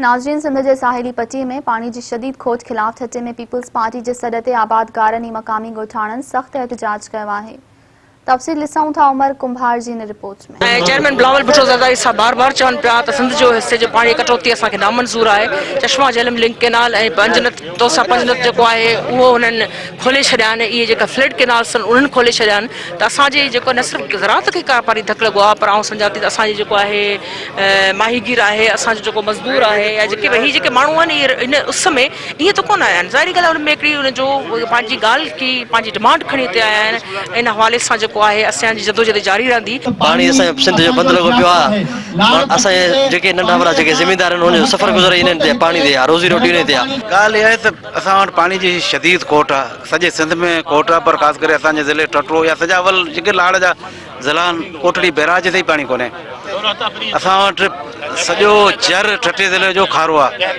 ناظرين سنڌ جي ساحلي پٽي ۾ پاڻي جي شديد کوٽ خلاف ٺٽي ۾ پيپلز پارٽي جي سڏ تي آبادگارن ۽ مقامي ڳوٺاڻن سخت احتجاج ڪيو آهي. تفصيل ڏسون ٿا عمر ڪنڀار جي هن رپورٽ ۾. ۽ چيئرمين بلاول ڀٽو زرداري صاحب بار بار چون پيا ته سنڌ جو حصي جو پاڻي ڪٽوتي اسان کي نامنظور آهي، چشما جهلم لنڪ ڪينال ۽ پنجنت توسا پنجنت جيڪو آهي اهو هنن کولي ڇڏيا آهن، اهي جيڪا فلڊ ڪينالس آهن انهن کولي ڇڏيا آهن ته اسان جي جيڪو نه صرف زراعت کي ڪاپاري ڌڪ لڳو آهي پر آئون سمجهان ٿي ته اسان جي جيڪو آهي ماهيگير آهي اسان جو جيڪو مزدور آهي يا جيڪي به هي جيڪي ماڻهو آهن اهي هن اس ۾ ائين ته ڪونه آيا آهن ظاهري ڳالهه آهي ان ۾ هڪڙي ان جو پنهنجي ڳالهه ڪي پنهنجي ڊمانڊ کڻي هتي آيا آهن ان حوالي سان جيڪو آهي اسان جي جدوجهد جاري رهندي. پاڻي اسان جو سنڌ جو بند لڳو پيو آهي اسان جي جيڪي ننڍا وڏا جيڪي زميندار آهن انهن جو سفر گذر ئي انهن تي پاڻي تي آهي روزي روٽي انهي تي آهي. ڳالهه اها آهي ته اسان وٽ پاڻي جي شديد کوٽ آهي سڄي سنڌ ۾ کوٽ آهي پر خاص ڪري اسان جي ضلعي ٺٽو يا سجاول جيڪي لاڙ جا ضلعا آهن ڪوٽڙي بئراج تي ئي پاڻي ڪونهي اسان وٽ سڄو جر ٺٽي ضلعي جو کارو آهي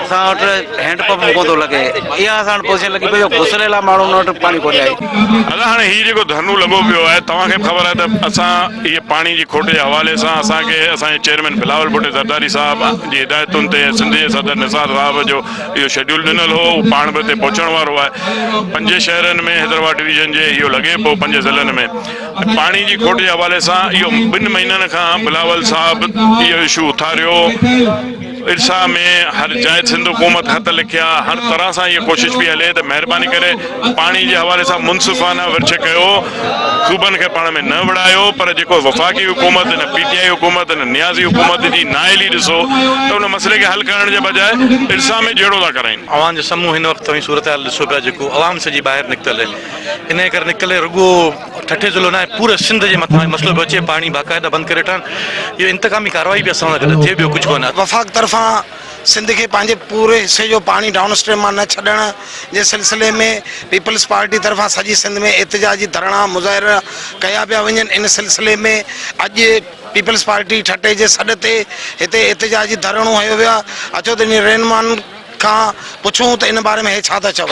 اسان وٽ هينڊ پمپ به ڪونه ٿو لڳي اها اسان وٽ پوزيشن لڳي پئي جو غسل لاء ماڻهن وٽ پاڻي ڪونهي آهي. ادا هاڻي هي جيڪو ڌرڻو لڳو پيو آهي توهان کي به خبر آهي ته اسان هي پاڻي جي کوٽ جي حوالي سان اسان کي اسان جي چيئرمين بلاول ڀٽي زرداري صاحب جي هدايتن تي سنڌ جي صدر نثار صاحب جو اهو شيڊيول ڏنل هو اهو پاڻ به هتي پهچڻ وارو آهي پنج شهرن ۾ حيدرآباد ڊويزن جي اهو لڳي پيو پنج ضلعن ۾ پاڻي جي کوٽ جي حوالي سان اهو ٻن مهينن کان بلاول صاحب اهو اشو اٿاريو ارسا ۾ هر جاء سنڌ حڪومت خط لکيا هر طرح سان اها ڪوشش پئي هلي ته مهرباني ڪري پاڻي جي حوالي سان منصفانه ورڇ ڪيو صوبن کي پاڻ ۾ نه وڙهايو پر جيڪو وفاقي حڪومت نه پي ٽي آء حڪومت نه نيازي حڪومت جي نااهلي ڏسو ته ان مسئلي کي حل ڪرڻ جي بجاء ارسا ۾ جهيڙو ٿا ڪرائين. اوهان جي سامهون هن وقت توهين صورتحال ڏسو پيا جيڪو عوام سڄي ٻاهر نڪتل آهي انهيء ڪري نڪتل آهي رڳو ٺٽي ضلعو ناهي پوري سنڌ جي مٿان مسئلو پيو اچي پاڻي باقاعده بند ڪري ويٺا آهن اهو انتقامي ڪارروائي به اسان سان گڏ ٿئي ٻيو ڪجهه ڪونه. وفاق طرفان سنڌ کي پنهنجي پوري حصي جو پاڻي ڊائون اسٽريم مان نه ڇڏڻ جي سلسلي ۾ پيپلز پارٽي طرفان سڄي سنڌ ۾ احتجاجي ڌرڻا مظاهرا ڪيا پيا وڃن ان سلسلي ۾ اڄ پيپلز پارٽي ٺٽي جي سڏ تي هتي احتجاجي ڌرڻو هنيو ويو آهي اچو ته انهي رهنمائن کان پڇون ته ان باري ۾ هي ڇا ٿا چون.